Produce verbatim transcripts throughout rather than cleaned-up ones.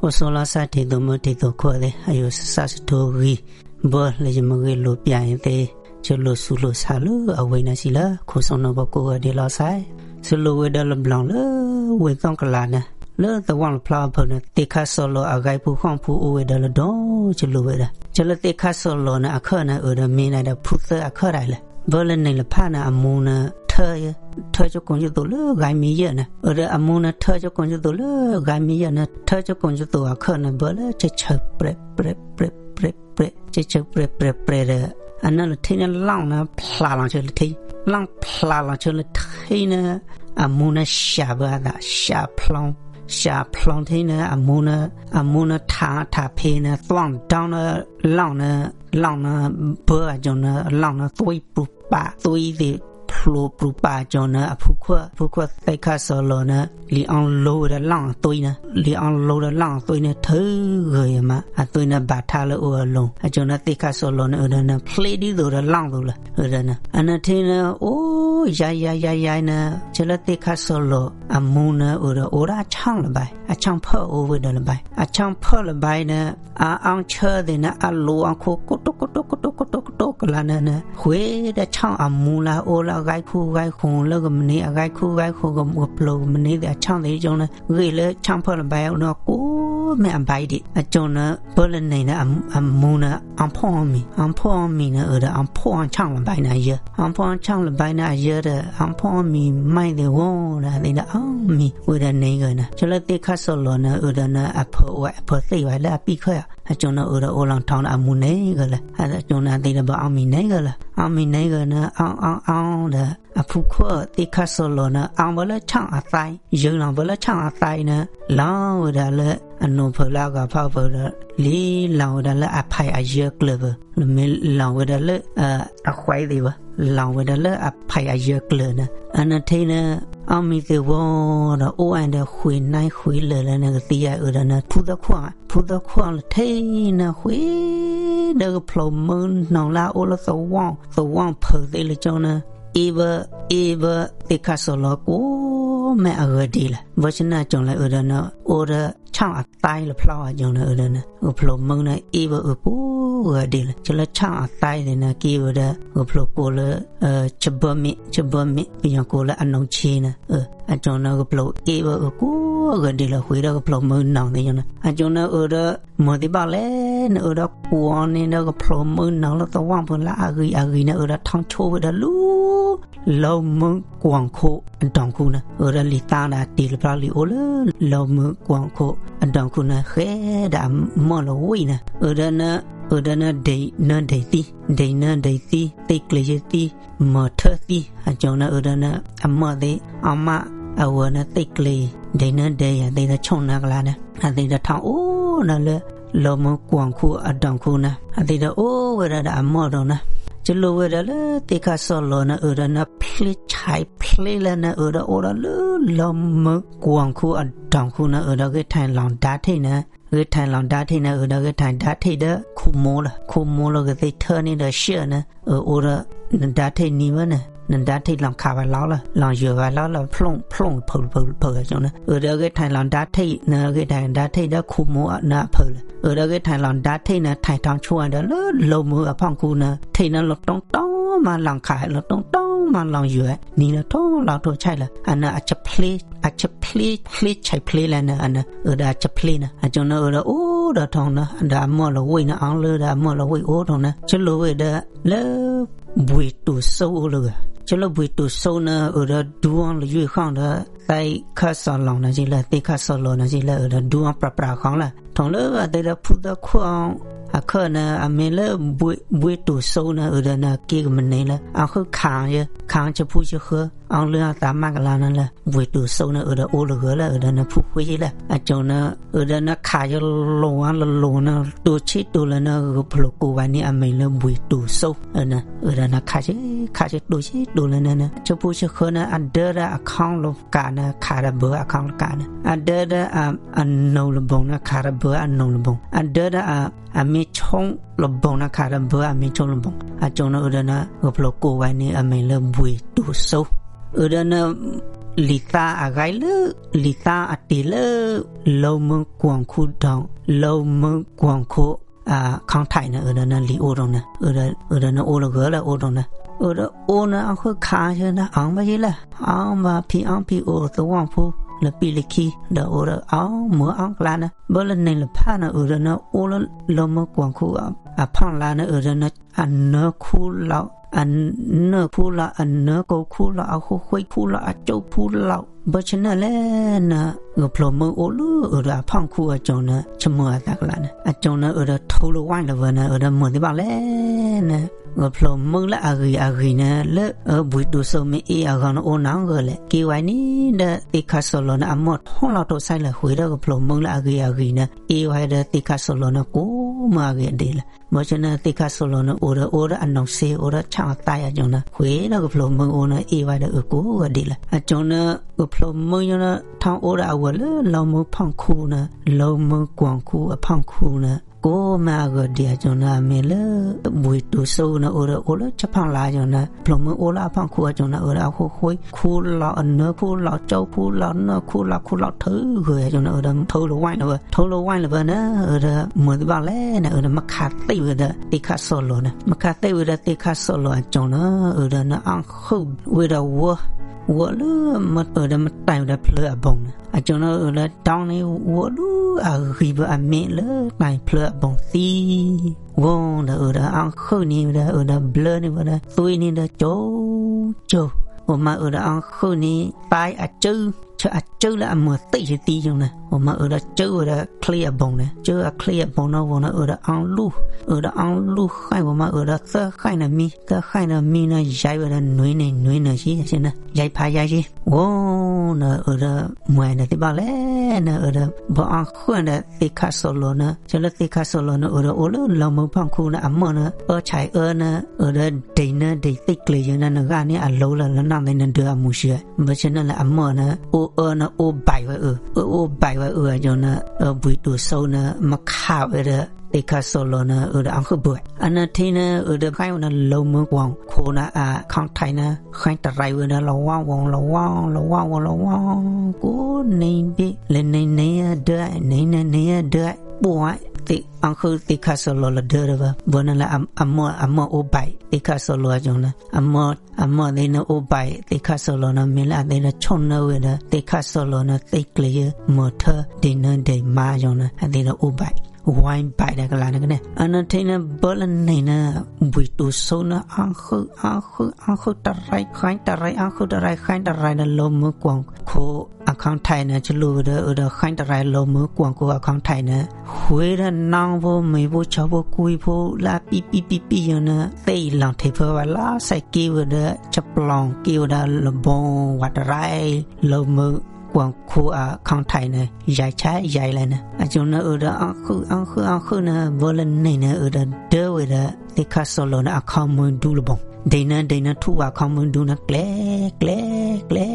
Ua so lo sai thi to mo thi to khua de, ayu sa sa thi to gi. Bo le je mo gi lo pia te, che lo su lo sa lo, a we na si la, kho so no bo ko ga de lo sai. Su lo we da lo blang lo, we tong ka la na. Lo ta wang lo pla pho na, te kha so lo a gai pu khong pu u we da lo do, che lo we da. Che lo te kha so lo na, a kha na, u da me na da pu te a kha rai le. Bơ lơ neng lơ pha na a mu na thơ yơ, thơ cho kong cho tô lơ gai mi yơ na. Ơ đơ a mu na thơ cho kong cho tô lơ gai mi yơ na, thơ cho kong cho tô a khơ na bơ lơ chơ chơ pre, pre, pre, pre, pre, chơ chơ pre, pre, pre đơ. A na lơ thi na long na pla long chơ lơ thi. Long pla long chơ lơ thi na a mu na sha bơ a da, sha plong, sha plong thi na a mu na, a mu na tha, tha phe na, tuang dong na, long na, long na, bơ a jong na, long na, tui pru pa, tui ti plu pru pa jong na, a phu khua, phu khua te kha so lo na, li ong lo da long tui na, li ong lo da long tui na, thơ gơ ya ma, a tui na ba tha lo u a long, a jong na te kha so lo na, u da na, ple di do da long do la, u da na. A na thi na, o, ya, ya, ya, ya na, che la te kha so lo, a mu na, u da, u da chang la bai, a chang pha u we da la bai, a chang pha la bai na, A ong chơ de na a lu ong khu kutuk, kutuk, kutuk, kutuk, kutuk la na na. Hue da chang a mu la o la gai khu gai khu la ga mne a gai khu gai khu ga mu plo ga mne de a chang de jong na. Gui le chang pha la bai no ku me a bai de. A jong na bơ le nei na a, a mu na ong pho ong mi. Ong pho ong mi na ơ da ong pho ong chang la bai na yơ. Ong pho ong chang la bai na yơ da ong pho ong mi mai de wo da de da ong mi. Ơ da nei ga na. Cho la te kha so lo na ơ da na a pho wa a pho te wa la a pi kha ya. A jong na ơ da o lang thong na a mu nei ga la. A jong na te da ba ong mi nei ga la. Ong mi nei ga na ong ong ong da. A phu khua te kha so lo na ong ba la chang a tai. Yơ lang ba la chang a tai na. Lang wa da la a no pha la ga pha pha da. Li lang wa da la a phai a yơ klơ ba. Lo me lang wa da la a, a khwai de ba. Lang wa da la a phai a yơ klơ na. A na the na ong mi te wo da o an da khwi nai khwi le la na ga ti ya ơ da na phu da khua. Phu da khua la thei na hue da ga phlou mơ nong la o la sa wang, sa wang phơ te la chong na. I ba, i ba te kha so lo ko me a ga di la. Ba chna chong la ơ da na o da chang a tai la phlou a jong na ơ da na. Ga phlou mơ na i ba ơ ko ga di la. Cho la chang a tai de na ki ba da ga phlou ko la, ơ, cha ba mi, cha ba mi, yang ko la a nong chi na. Ơ, a jong na ga phlou i ba ơ ko ga di la hue da ga phlou mơ nong de jong na. A jong na ơ da Mơ ti ba le, na ơ da kuang ni na ga phlou mơ nong la ta wang pun la a gui a gui na ơ da thang cho we da lu. Lau mơ kuang kho dong khu na. Ơ da li ta da ti la pla li o le. Lau mơ kuang kho dong khu na he da mơ la wi na. Ơ da na, ơ da na dei na dei ti. Dei na dei ti. Ti kle ye ti. Mơ thơ ti, a jong na ơ da na, a mơ de, a ma, a wa na te kle, de na de ya, de da chong na la na, a de da thang o na le, lo mơ kuang khu a dong khu na, a de da o we da da a mơ dong na. Che lo we da le, te kha so lo na, ơ da na, ple chai, ple la na, ơ da o da le, lo mơ kuang khu a dong khu na, ơ da ge thai long da the na, Ghe thai lòng đá thê na, ơ, đa ghe thai đá thê đa khu mô la, khu mô la ghe thê thơ ni đa shia na, ơ, ô đa, na đá thê ni wa na, na đá thê lòng kha wa lao la, lòng yua wa lao la, phlong, phlong, phơ, phơ, phơ, chong na. Ơ, đa ghe thai lòng đá thê na, ghe thai đá thê đa khu mô na phơ la. Ơ, đa ghe thai lòng đá thê na, thai thong chua đa la, lo mơ a phong khu na, thê na lo tong tong ma lòng kha, lo tong tong ma lòng yua, ni na tong lao tho chai la, ana a chap hle, A chap hle, hle chai hle la na, ana, ơ, đa chap hle na. A chong na, ơ, đa, ô, đa thong na, đa mơ la wei na, ang le, đa mơ la wei, ô, thong na. Chalo wei đa, le, bui tu sâu, ô, le. Chalo bui tu sâu na, ơ, đa duang le yui khong đa, tai kha sa lòng na ji la, tai kha sa lo na ji la, ơ, đa duang pra pra khong la. Thong le, a tai đa phu đa khuang, a kha na, a me le, bui, bui tu sâu na, ơ, đa na, ki ke mene la. A khu khang ye, khang cha phu cha khu. Ong lư ta mak la na la, wei tu sâu na ơ đa ô lư gơ la, ơ đa na phu khuê la. A chong na, ơ đa na kha yo lo a la lo na, tu chi tu la na, gơ phlo ku wa ni a mei la wei tu sâu. Ơ na, ơ đa na kha chi, kha chi tu chi tu la na na. Cho pu chi khơ na, a đơ đa a khong lo ka na, kha đa bơ a khong lo ka na. A đơ đa a, a nô lo bông na, kha đa bơ a nô lo bông. A đơ đa a, A mi chong lo bông na kha đa bơ a mi chong lo bông. A chong na ơ đa na gơ phlo ku wa ni a mei la wei tu sâu. Ơ đa na Li ta a gai lơ, li ta a ti lơ, Lau Mơ Kuang Khu dong, Lau Mơ Kuang Khu a khong thai na, ơ da na li ô dong na, ơ da, ơ da na ô la gơ la ô dong na. Ơ da ô na ong khơ kha chơ na, ong ba ye la, ong ba phi ong phi ô tơ wang phu, la pi la khi, da ô da ong mơ ong kla na. Bơ la neng la pha na, ơ da na ô la Lau Mơ Kuang Khu a, a phong la na, ơ da na a nơ khu lao, a nơ khu lao, a nơ kô khu lao, a khu khuê khu lao, a châu khu lao. Bơ chơ na lê na, gơ phlô mơ ô lơ, ơ da a phong khu a chong na, chơ mơ a tak la na. A chong na ơ da thâu lơ wang la vơ na, ơ da mơ ti bak lê na. Gơ phlô mơ la a ghi a ghi na, lơ, ơ, bui du sâu mê e a gong na ô nang gơ lê. Ki wai ni da ti kha so lo na a mơ thong lao tô sai la hui da gơ phlô mơ la a ghi a ghi na. E wai da ti kha so lo na kô mơ a ghi a de la. Bơ chơ na ti kha so lo na ô da, ô da a nong se, ô da chang a tai a chong na. Hui da gơ phlô mơ ô na, e wai da ơ kô gơ de la. A chong na gơ phlô mơ yo na thong ô da a wơ lơ, Lau Mơ Phong Khu na, Lau Mơ Kuang Khu a phong khu na. Kô mơ a gơ de a chong na mê lơ, bui du sâu na ô da ô lơ chơ phong la chong na. Phlô mơ ô la a phong khu a chong na ơ da a khu khuê. Khu lao a nơ khu lao châu khu lao nơ khu lao khu lao thâu gơ a chong na ơ da thâu lơ wang la vơ. Thâu lơ wang la vơ na, ơ da mơ ti bak lê na, ơ da mă kha ti vơ da ti kha so lo na. Mă kha ti vơ da ti kha so lo a chong na, ơ da na ong khư vơ da wơ. Wơ lơ mă, ơ da mă tai vơ da phlơ a bong na. A chong na ơ da tong ni wơ lơ a ghi bơ a mê lơ tai phlơ a bong ti. Wơ da ơ da ong khư ni da ơ da blơ ni vơ da tui ni da châu châu. Wơ mă ơ da ong khư ni tai a chư. Chơ a chư la a mơ ti chư ti chong na. Wơ mă ơ da chư wơ da kli a bong na. Chư a kli a bong na wơ na ơ da ong lu. Ơ da ong lu khai wơ mă ơ da tơ khai na mi. Tơ khai na mi na yai wơ da nui ne nui na chi chi na. Yai pha yai chi. Wơ na ơ da muai na ti bak lê na ơ da bơ ong khư na ti kha so lo na. Chơ lơ ti kha so lo na ơ da ô lơ Lau Mơ Phong Khu na a mơ na. Ơ chai ơ na ơ da de na de ti kli yơ na na ga ni a lo la la nang de na de a mu sia. Bơ chơ na la a mơ na, ô, ơ na ô bai wa ơ, ơ, ô bai wa ơ a chong na, ơ, bui du sâu na, mă kha wa da, ti kha so lo na, ơ da ong khư bơ. A na thi na, ơ da khai wa na Lau Mơ Kuang Khu na a khong thai na, khai ta rai wa na, la wang wang, la wang, la wang wang, la wang, kô nei bi, lê nei nei a de, nei nei nei a de, bơ ti ong khư ti kha so lo la de da bơ. Bơ na la a, a mơ, a mơ ô bai, ti kha so lo a chong na, a mơ A mơ de na ô bai, ti kha so lo na mê la de na chong na wơ da, ti kha so lo na ti kli yơ, mơ thơ, de na de ma yong na, a de na ô bai. Wai bai da kla na kơ ne. A na thi na bơ la nei na, bui du sâu na, ong khư, ong khư, ong khư ta rai, khai ta rai, ong khư ta rai, khai ta rai na Lau Mơ Kuang Khu a khong thai na, chơ lu da, ơ da khai ta rai Lau Mơ Kuang Khu a khong thai na. Hui da nong vô, mê vô, châo vô, kui vô, la pi, pi, pi, pi, yong na, ti lòng thi phơ wa la, sai ki wơ da, Chăp lòng kiu da lơ bông wat rai, Lau Mơ Kuang Khu a khong thai na, yai chai yai lai na. A chong na ơ da ong khư, ong khư, ong khư na, bơ la nei na ơ da de wơ da, ti kha so lo na a khong mơ du lơ bông. De na, de na thu wa khong mơ du na, kle, kle, kle.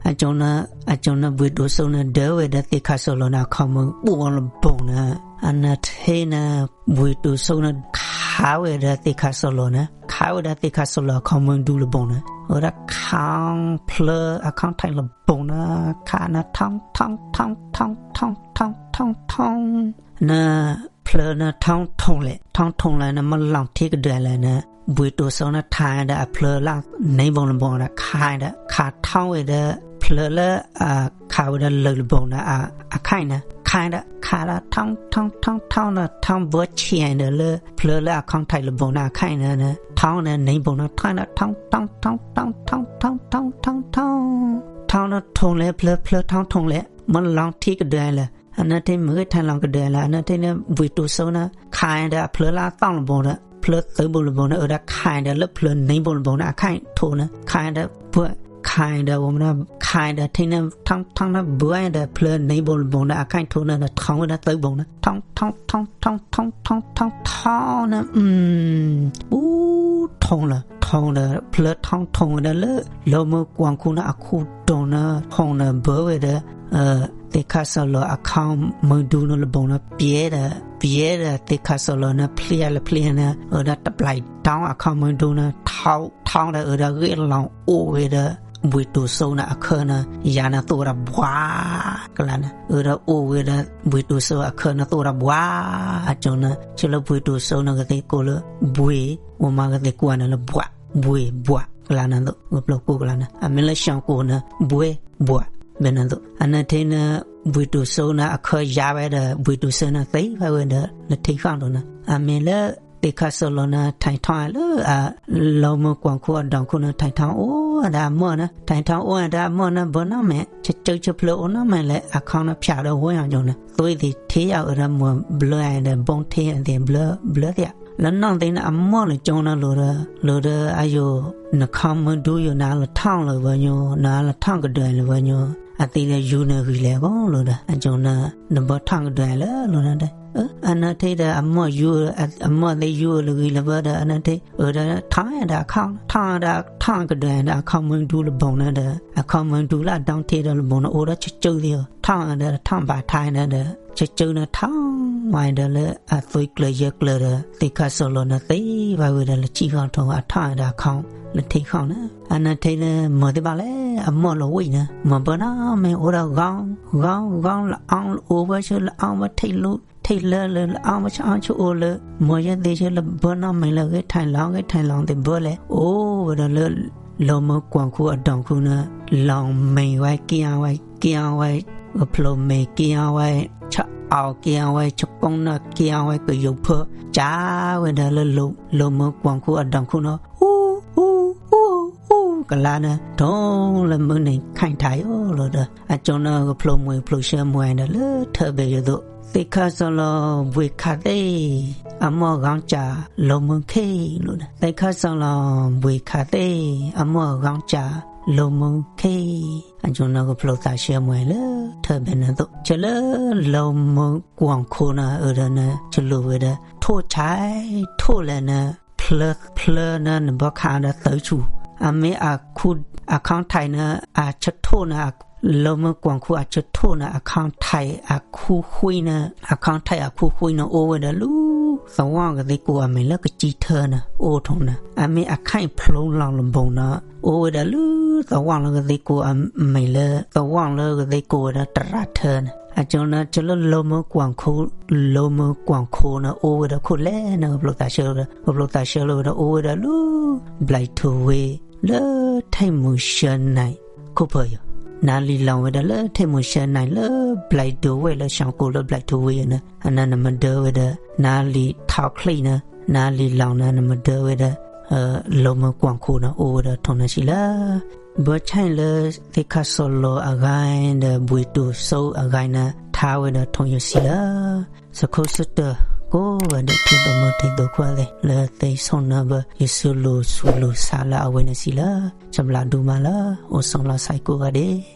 A chong na, a chong na bui du sâu na de wơ da, ti kha so lo na a khong mơ bu lơ bông na. A na thi na, Bui du sâu na kha wơ da ti kha so lo na. Kha wơ da ti kha so lo khong mơ du lơ bông na. Wơ da khong phlơ a khong thai lơ bông na. Kha na thong, thong, thong, thong, thong, thong, thong, thong. Na phlơ na thong thong lê. Thong thong lê na mă lòng thi kơ dai lê na. Bui du sâu na thai da a phlơ la nei bông lơ bông da khai da. Kha thong wơ da phlơ lơ a kha wơ da lơ lơ bông da a, a khai na. Khai da, kha da thong, thong, thong, thong da thong bơ chiai da lơ. Phlơ lơ a khong thai lơ bông da a khai na na. Thong da nei bông da thong da thong, thong, thong, thong. Thong da thong lê phlơ, phlơ thong thong lê. Mă lòng thi kơ dai lê. A na thi mơ thai lòng kơ dai lê. A na thi na bui du sâu na. Khai da phlơ la tong lơ bông da. Phlơ tơ bông lơ bông na, ơ da khai da lơ phlơ nei bông lơ bông na, a khai thô na. Khai da bơ, khai da wom na, khai da thi na thong thong na bơ da phlơ nei bông lơ bông na, a khai thô na, na thong da tơ bông na. Thong, thong, thong, thong, thong, thong, thong, thong na, ưm, bu thong lơ, thong da phlơ thong thong da lơ, Lau Mơ Kuang Khu na a khu dong na, thong na bơ wơ da, ơ, Ti kha so lo a khong mơ du na lơ bông na pie da, pie da ti kha so lo na plia lơ plia na, ơ da tap lai tong a khong mơ du na thong, thong da ơ da gĭ lòng ô wơ da, ဘွေတူစူနၤအခၢၣ်နၤ ယၤနၤသိၣ်ရၤဘွါ ကလါနၤ အၢ ဒီးအိၣ်ဝဲဒၣ် ဘွေတူစူအခၢၣ်နၤသိၣ်ရၤဘွါ အကၠိၣ်နၤ ဆၢလၢဘွေတူစူနၤ ကသ့ၣ်ကိးလၢ ဘွေ ဝမၤကသ့ၣ်ကိးနၤလၢ ဘွါ ဘွေ ဘွါ ကလါနၤသိး ဂိၢ်ပျီၢ်ကိးကလါနၤ အမ့ၢ်လၢ ရှောင်ကိၣ်နၤ ဘွဲ ဘွါ ဘဲနၤသိး အနၢ်ထဲနၤ ဘွေတူစူနၤအခၢၣ်ယါဝဲဒီး ဘွေတူစူနၤသ့ဝဲဝဲဒီး လၢထံၣ်ဃောင့်ဒိၣ်နၤ အမ့ၢ်လၢ သ့ၣ်ခၣ်စီၤလီၤနၤ ထၢၣ်ထီၣ်လၢ အ လီၤမုၢ်ကွီၢ်ခိၣ်အဒီၣ်ခိၣ်နၤ ထၢၣ်ထီၣ်အိၣ်ဝဲဒၣ်အ မီၢ်နၤ ထၢၣ်ထီၣ်အိၣ်ဝဲဒၣ်အ မီၢ်နၤ ဘၢနီၣ်မဲာ် ဆၢကၠိဆၢဖျၢၣ်အိၣ်နီၣ်မဲာ်လၢ အခီၣ်နၤဖျါဒီးဝဲအကၠိၣ်နၤ သွေးသ့ၣ်ထဲအီၤအၢဒီး မွဲဘျၢဒီး ဘီထဲအီၤသ့ၣ်ဘျၢဘျၢသ့ၣ် လၢနီၣ်သ့ၣ်နၤ အ မီၢ်လၢကၠိၣ်နၤလိၤဒီး လိၤဒီး အယိာ် နခီၣ်မုၢ်ဒူယိာ် နလီၤထီၣ်လၢၤဝဲညိ နလီၤထီၣ်ကဒွဲလၢၤဝဲညိ အသ့ၣ်ဒီးယူနၤဂ့ၤလဲၣ်ဂီၢ်လိၤဒီး အကၠိၣ်နၤ နဘၢထီၣ်ကဒွဲလၢလိၤနၤဒီး အနၢ်ထဲဒီး အ မီၢ်ယူ အ မီၢ်သ့ၣ်ယူလၢဂ့ၤလၢၤဘၢဒီး အနၢ်ထဲ အၢဒီး ထီၣ်ဒီးအခီၣ် ထီၣ်ဒီး ထီၣ်ကဒွဲဒီး အခီၣ်မုၢ်ဒူလၢၤဘီနၤဒီး အခီၣ်မုၢ်ဒူလၢအဒီထဲဒီးလၢၤဘီနၤ အိၣ်ဒီးဆၢကၠိသ့ၣ် ထီၣ်ဒီး ထီၣ်ဘၣ်ထဲနၤဒီး ဆၢကၠိနၤထီၣ်ဝဲဒီးလၢ အသွေးကျၢၤယဲကျၢၤဒီး သ့ၣ်ခၣ်စီၤလီၤနၤသ့ဝဲဝဲဒီးလၢ စံၣ်ဃီၣ်ထိၣ် အထီၣ်ဒီးအခီၣ်လၢထံၣ်ဃောင့်နၤ အနၢ်ထဲနၤ မီၢ်သ့ၣ်ဘၣ်လဲၣ် အ မီၢ်လီၤဝံၣ်နၤ မီၢ်ဘၢနီၣ်မဲာ်အိၣ်ဒီး ဂီၤ ဂီၤ ဂီၤ လၢအီၣ်အိၣ်ဝဲဆၢ လၢအီၣ်ဝဲထဲလူ ထဲလၢလၢ လၢအီၣ်ဝဲဆၢအီၣ်ဆၢအိၣ်လၢ မီၢ်ယဲသ့ၣ်ဆၢလၢ ဘၢနီၣ်မဲာ်လၢ ဂဲၤထဲလီၤ ဂဲၤထဲလီၤသ့ၣ်ဘၢလဲၣ် အိၣ်ဝဲဒီးလၢ လီၤမုၢ်ကွီၢ်ခိၣ်အဒီၣ်ခိၣ်နၤ လီၤမဲာ်ဝဲ က့အီဝဲ က့အီဝဲ ကဖျိးမဲာ် က့အီဝဲ ဆၢအီၣ် က့အီဝဲ ဆၢကိၣ်နၢ် က့အီဝဲ ကယိးဖၢ ကၠါဝဲဒီးလၢ လီၤမုၢ်ကွီၢ်ခိၣ်အဒီၣ်ခိၣ်နၤ အူ အူ အူ အူ ကလါနၤ ထိၣ်လၢမုၢ်နံၤ ခဲၣ်ထၢၣ်ယိာ်လိၤဒီး အကၠိၣ်နၤ ကဖျိးမှဲ ကဖျိးဆၢမှဲဒီး လၢထၢၣ်ဘဲယိာ်သိး သ့ၣ်ခၣ်စီၤလီၤ ဘှ့ၣ်ခးသ့ၣ် အ မီၢ်ဂီၤကၠၣ် လီၤမုၢ်ခ့လိၤဒီး သ့ၣ်ခၣ်စီၤလီၤ ဘှ့ၣ်ခးသ့ၣ် အ မီၢ်ဂီၤကၠၣ် လီၤမုၢ်ခ့ အကၠိၣ်နၤ ကဖျိးသးဆၢမှဲလၢထၢၣ်ဘဲနၤသိး ဆၢလၢ လီၤမုၢ်ကွီၢ်ခိၣ်နၤ အၢဒီးနၤ ဆၢလိၤဝဲဒီး ထိၣ်ဆဲး ထိၣ်လဲၣ်နၤ ဖျၢၣ် ဖျၢၣ်နၤ နဘၣ်ခးဒီးသၢဆူၣ် အမ့ၢ်အ အခီၣ်ထၢၣ်နၤ အဆၢထိၣ်နၤ လီၤမုၢ်ကွီၢ်ခိၣ်အဆၢထိၣ်နၤ အခီၣ်ထၢၣ် အခူခွံနၤ အခီၣ်ထၢၣ် အခူခွံနၤ အိၣ်ဝဲဒီးလၢ သဝီၣ်ကသ့ၣ်ကိးအမဲာ်လၢ ကစံထၢနၤ အိၣ်ထိၣ်နၤ အမ့ၢ်အ ခဲၣ်ဖျိးလီၤလၢၤဘီနၤ အိၣ်ဝဲဒီးလၢ သဝီၣ်လၢကသ့ၣ်ကိးအမဲာ်လၢ သဝီၣ်လၢကသ့ၣ်ကိးဝဲဒီး တရၣ်ထၢနၤ အကၠိၣ်နၤ ဆၢလၢ လီၤမုၢ်ကွီၢ်ခိၣ် လီၤမုၢ်ကွီၢ်ခိၣ်နၤ အိၣ်ဝဲဒီးခိၣ်လဲၣ်နၤ ကဖျိးသးဆၢ ကဖျိးသးဆၢလိၤဝဲဒီး အိၣ်ဝဲဒီးလၢ ဘျဲၣ်ထိၣ်ဝ့ၢ် လၢထံၣ်မုၢ်ဆၢနံၣ် ခိၣ်ဖၢၣ်ယိာ် နၤလီၤလီၤဝဲဒီးလၢထံၣ်မုၢ်ဆၢနံၣ်လၢ ဘျဲၣ်ဒိၣ်ဝ့ၢ်လၢ ရှောင်ကိၣ်လၢ ဘျဲၣ်ထိၣ်ဝ့ၢ်ယိာ်နၤ အနၤနမၤဒၢဝဲဒီး နၤလီၤထီၣ်ချံနၤ နၤလီၤလီၤနၤ နမၤဒၢဝဲဒီး လီၤမုၢ်ကွီၢ်ခိၣ်နၤ အိၣ်ဝဲဒီးထိၣ်နၤစံလၢ ဘၢဆဲလၢ သ့ၣ်ခၣ်စီၤလီၤအဂၤဒီး ဘှ့ၣ်တူၣ်စိအဂၤနၤ ထါဝဲဒီးထိၣ်ယိာ်စံလၢ စခိၣ်စတၢၢ် ကိးဂၤဒဲး ထံၣ်ဘၣ်မုၢ်ထံသိးခွါသ့ၣ် လၢသ့ၣ်ဆိၣ်နၢ်ဘၢ ယဆၢလိၤဆူလိၤဆါလၢအဝဲန့ၣ်စံလၢ စဘျးဒူမးလၢ အိၣ်ဆိးလီၤ စဲကိးဂၤဒဲး